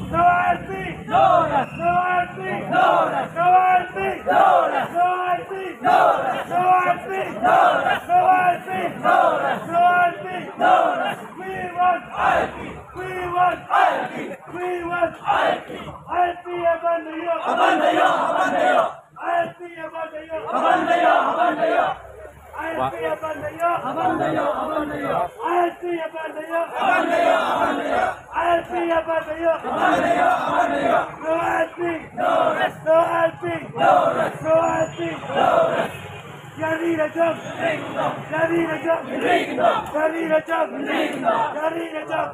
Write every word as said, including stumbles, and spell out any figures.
No I L P! No rest! No I L P! No rest! No I L P! We want I L P! We want I L P! We want I L P! I L P ïa ban da ïoh! Ïa ban da ïoh! Ïa ban da ïoh! I L P ïa ban da ïoh! Ïa ban da ïoh! I L P ïa ban da ïoh! Ïa ban da ïoh! Ïa ban da ïoh! I L P ïa ban da ïoh! I L P ïa ban da ïoh! I L P ïa ban da ïoh! No I L P! No rest! No I L P! No rest! No I L P! No rest! Ïa ri la jong! Ïa ri la jong! Ïa ri la jong! Ïa ri la jong!